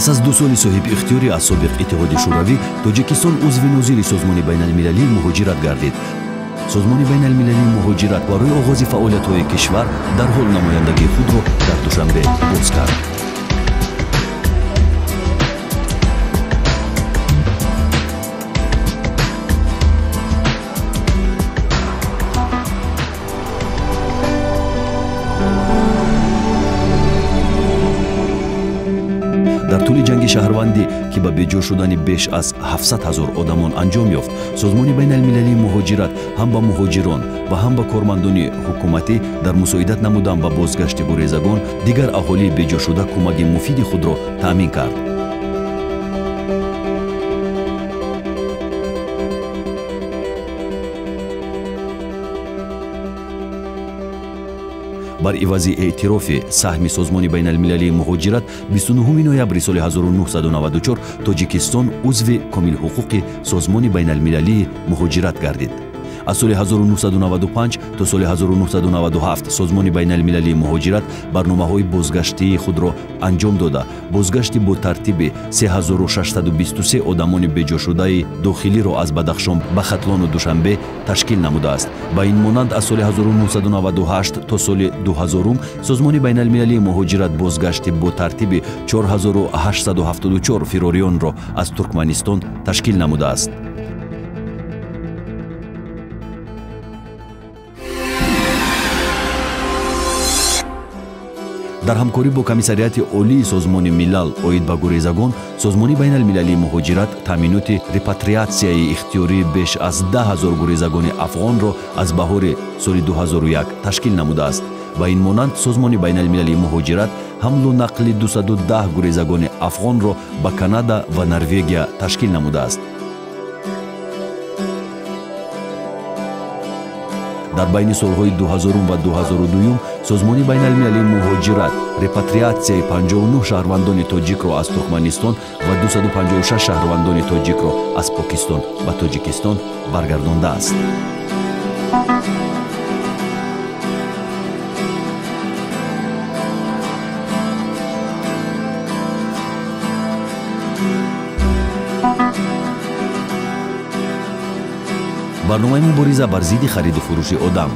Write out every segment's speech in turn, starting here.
Пас аз 2 соли соҳибихтиёрӣ аз собиқ Иттиҳоди Шӯравӣ, Тоҷикистон узви нозири Созмони байналмилалии муҳоҷират гардид. Созмони байналмилалии муҳоҷират барои оғози фаъолиятҳои кишвар дарҳол намояндагии худро дар Душанбе боз кард. Дар тӯли ҷанги шаҳрвандӣ, ки ба беҷо шудани беш аз 700 ҳазор одамон анҷом ёфт, Созмони байналмилалии муҳоҷират ҳам ба муҳоҷирон ва ҳам ба кормандони ҳукуматӣ дар мусоидат намудан ба бозгашти гурезагон дигар аҳолии беҷошуда кӯмаки муфиди худро таъмин кард. Бар ивази эътирофи саҳми Созмони байналмилалии муҳоҷират 29 ноябри соли 1994 Тоҷикистон узви комилҳуқуқи Созмони байналмилалии муҳоҷират гардид. Аз соли 1995 то соли 1997 Созмони байналмилалии муҳоҷират барномаҳои бозгаштии худро анҷом дода, бозгашти бо тартиби 3623 одамони беҷошудаи дохилиро аз Бадахшон ба Хатлону Душанбе ташкил намудааст. Ба ин монанд аз соли 1998 то соли 2000 Созмони байналмилалии муҳоҷират бозгашти бо тартиби 4874 фирорионро аз Туркманистон ташкил намудааст. Дар ҳамкорӣ бо Комиссариати Олии Созмони Милал оид ба гурезагон, Созмони байналмилалии муҳоҷират таъминоти репатриатсияи ихтиёрии беш аз 10 ҳазор гурезагони афғонро аз баҳори соли 2001 ташкил намудааст. Ба ин монанд Созмони байналмилалии муҳоҷират ҳамлу нақли 210 гурезагони афғонро ба Канада ва Норвегия ташкил намудааст. Дар байни солҳои 2000 ва 2002 Созмони байналмилалии муҳоҷират репатриатсияи 59 шаҳрвандони тоҷикро аз Туркманистон ва 256 шаҳрвандони тоҷикро аз Покистон ба Тоҷикистон баргардондааст. Барномаи мубориза бар зидди хариду фурӯши одам.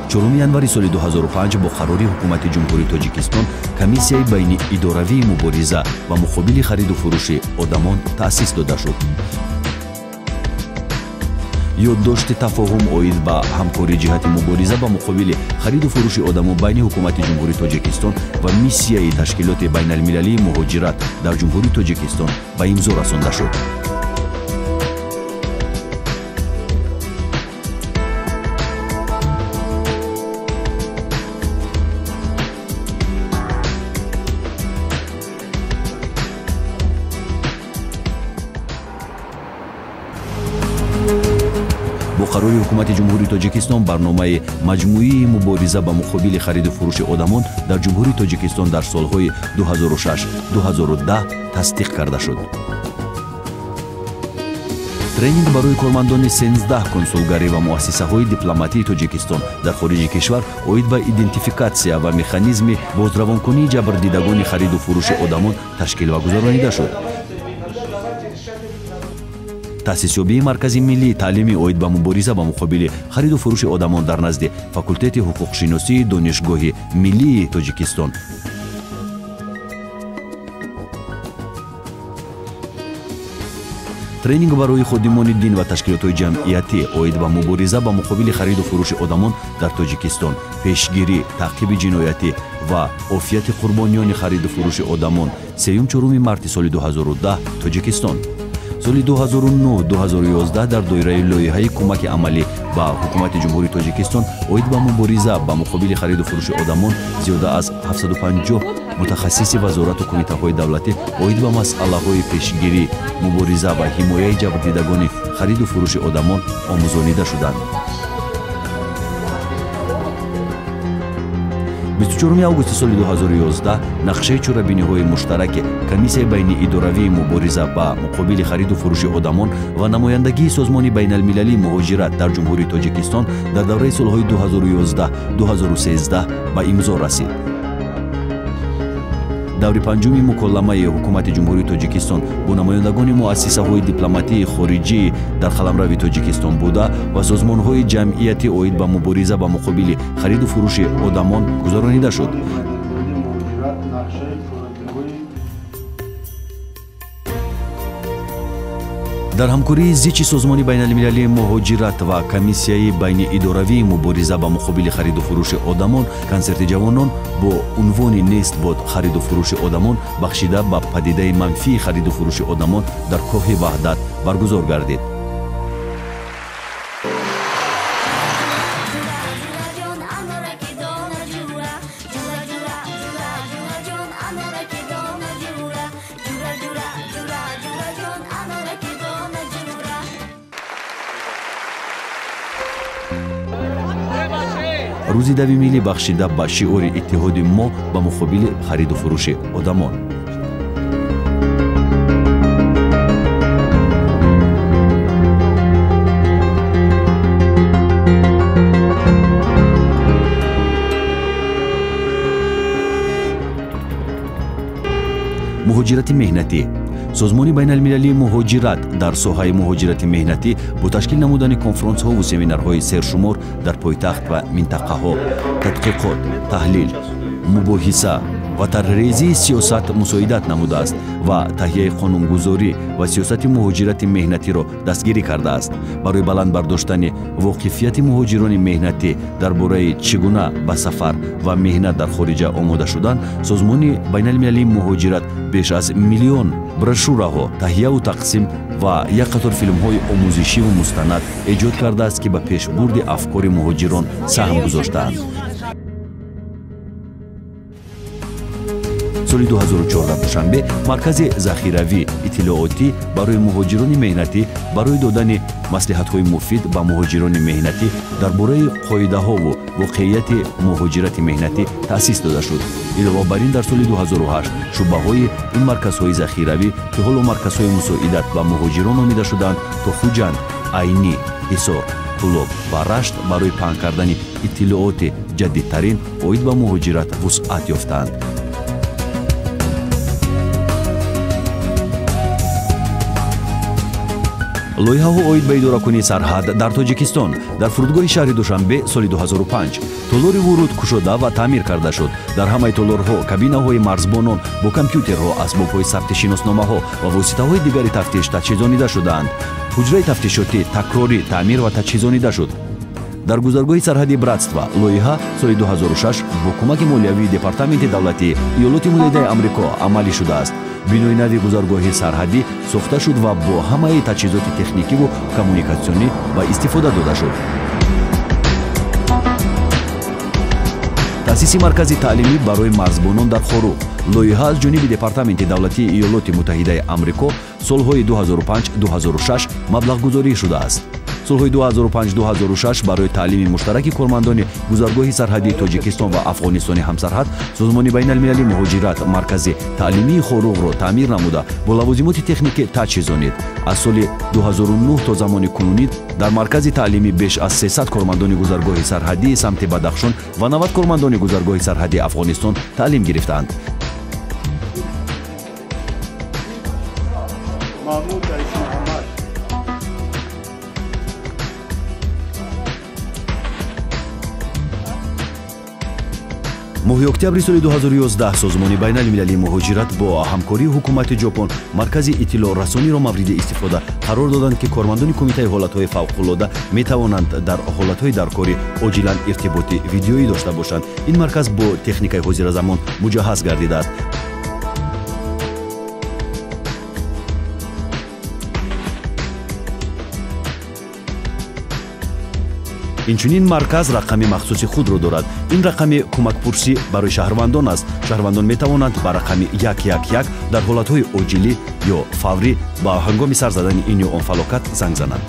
4 январи соли 2005 бо қарори Ҳукумати Ҷумҳурии Тоҷикистон Комиссияи байниидоравии мубориза ва муқобили хариду фурӯши одамон таъсис дода шуд. Ёддошти тафоҳум оид ба ҳамкорӣ ҷиҳати мубориза ба муқобили хариду фурӯши одамон байни Ҳукумати Ҷумҳурии Тоҷикистон ва миссияи Ташкилоти байналмилалии муҳоҷират дар Ҷумҳурии Тоҷикистон ба имзо расонда шуд. Бо қарори Ҳукумати Ҷумҳурии Тоҷикистон барномаи маҷмӯии мубориза ба муқобили хариду фурӯши одамон дар Ҷумҳурии Тоҷикистон дар солҳои 2006-2010 тасдиқ карда шуд. Тренинг барои кормандони 13 консулгарӣ ва муассисаҳои дипломатии Тоҷикистон дар хориҷи кишвар оид ба идентификатсия ва механизми бозравонкунии ҷабрдидагони хариду фурӯши одамон ташкил ва гузаронида шуд. Таъсисёбии Маркази миллии таълими оид ба мубориза ба муқобили хариду фурӯши одамон дар назди факултети ҳуқуқшиносии Донишгоҳи миллии Тоҷикистон. Тренинг барои ходимони дин ва ташкилотҳои ҷамъиятӣ оид ба мубориза ба муқобили хариду фурӯши одамон дар Тоҷикистон, пешгирӣ, таъқиби ҷиноятӣ ва офияти қурбониёни хариду фурӯши одамон 3-4 марти соли 2010 Тоҷикистон. Соли 2009-2011 дар доираи лоиҳаи кӯмаки амалӣ ба Ҳукумати Ҷумҳурии Тоҷикистон оид ба мубориза ба муқобили хариду фурӯши одамон зиёда аз 750 мутахассиси вазорату кумитаҳои давлатӣ оид ба масъалаҳои пешгирӣ, мубориза ва ҳимояи ҷабрдидагони хариду фурӯши одамон омӯзонида шуданд. 24 августи соли 2011 нақшаи чорабиниҳои муштараки Комиссияи байниидоравии мубориза ба муқобили хариду фурӯши одамон ва намояндагии Созмони байналмилалии муҳоҷират дар Ҷумҳурии Тоҷикистон дар давраи солҳои 2011-2013 ба имзо расид. Даври панҷуми муколамаи ҳукумати Ҷумҳурии Тоҷикистон бо намояндагони муассисаҳои дипломатии хориҷӣ дар қаламрави Тоҷикистон буда ва созмонҳои ҷамъиятӣ оид ба мубориза ба муқобили хариду фурӯши одамон гузаронида шуд. Дар ҳамкории зичи Созмони байналмилалии муҳоҷират ва комиссияи байниидоравии мубориза ба муқобили хариду фурӯши одамон консерти ҷавонон бо унвони «Нест бод хариду фурӯши одамон» бахшида ба падидаи манфии хариду фурӯши одамон дар Кохи Ваҳдат баргузор гардид. Рӯзи дави миллӣ бахшида ба шиори иттиҳоди мо ба муқобили хариду фурӯши одамон. Муҳоҷирати меҳнатӣ. Созмони байналмилалии муҳоҷират дар соҳаи муҳоҷирати меҳнатӣ бо ташкил намудани конфронсҳову семинарҳои сершумор дар пойтахт ва минтақаҳо, тадқиқот, таҳлил, мубоҳиса ва тарҳрезии сиёсат мусоидат намудааст ва таҳияи қонунгузорӣ ва сиёсати муҳоҷирати меҳнатиро дастгирӣ кардааст. Барои баланд бардоштани воқифияти муҳоҷирони меҳнатӣ дар бораи чӣ гуна ба сафар ва меҳнат дар хориҷа омода шудан, Созмони байналмилалии муҳоҷират беш аз миллион брошюраҳо таҳияву тақсим ва як қатор филмҳои омӯзишиву мустанад эҷод кардааст, ки ба пешбурди афкори муҳоҷирон саҳм гузоштаанд. Соли 2014 Душанбе маркази захиравӣ иттилоотӣ барои муҳоҷирони меҳнатӣ барои додани маслиҳатҳои муфид ба муҳоҷирони меҳнатӣ дар бораи қоидаҳову воқеияти муҳоҷирати меҳнатӣ таъсис дода шуд. Илова бар ин, дар соли 2008 шӯъбаҳои ин марказҳои захиравӣ, ки ҳоло марказҳои мусоидат ба муҳоҷирон номида шудаанд, то Хуҷанд, Айнӣ, Ҳисор, Кӯлоб ва Рашт барои паҳн кардани иттилооти ҷадидтарин оид ба муҳоҷират вусъат ёфтаанд. Лоиҳаҳо оид ба идоракунии сарҳад дар Тоҷикистон. Дар фурудгоҳи шаҳри Душанбе соли 2005 толори вуруд кушода ва таъмир карда шуд. Дар ҳамаи толорҳо кабинаҳои марзбонон бо компютерҳо, асбобҳои сабти шиносномаҳо ва воситаҳои дигари тафтиш таҷҳизонида шудаанд. Ҳуҷраи тафтишотӣ такрорӣ таъмир ва таҷҳизонида шуд. Дар гузаргоҳи сарҳади Братства лоиҳа соли 2006 бо кӯмаки молиявии Департаменти давлатии Иёлоти Муттаҳидаи Амрико амалӣ шудааст. Бинои нави гузаргоҳи сарҳадӣ сохта шуд ва бо ҳамаи таҷҳизоти техникиву коммуникатсионӣ ба истифода дода шуд. Таъсиси маркази таълимӣ барои марзбонон дар Хоруғ. Лоиҳа аз ҷониби Департаменти давлатии Иёлоти Муттаҳидаи Амрико солҳои 2005-2006 маблағгузорӣ шудааст. Солҳои 2005-2006 барои таълими муштараки кормандони гузаргоҳи сарҳадии Тоҷикистон ва Афғонистони ҳамсарҳад Созмони байналмилалии муҳоҷират маркази таълимии Хоруғро таъмир намуда бо лавозимоти техникӣ таҷҳизонид. Аз соли 2009 то замони кунунӣ дар маркази таълимӣ беш аз 300 кормандони гузаргоҳи сарҳадии самти Бадахшон ва 90 кормандони гузаргоҳи сарҳадии Афғонистон таълим гирифтаанд. Моҳи октябри соли 2011 Созмони байналмилалии муҳоҷират бо ҳамкории ҳукумати Ҷопон маркази иттилоърасониро мавриди истифода қарор доданд, ки кормандони Кумитаи ҳолатҳои фавқулода метавонанд дар ҳолатҳои даркорӣ оҷилан иртиботи видеоӣ дошта бошанд. Ин марказ бо техникаи ҳозиразамон муҷаҳҳаз гардидааст. Инчунин марказ рақами махсуси худро дорад. Ин рақами кӯмакпурсӣ барои шаҳрвандон аст. Шаҳрвандон метавонанд ба рақами 111 дар ҳолатҳои оҷилӣ ё фаврӣ ба ҳангоми сар задани ин ё он фалокат занг зананд.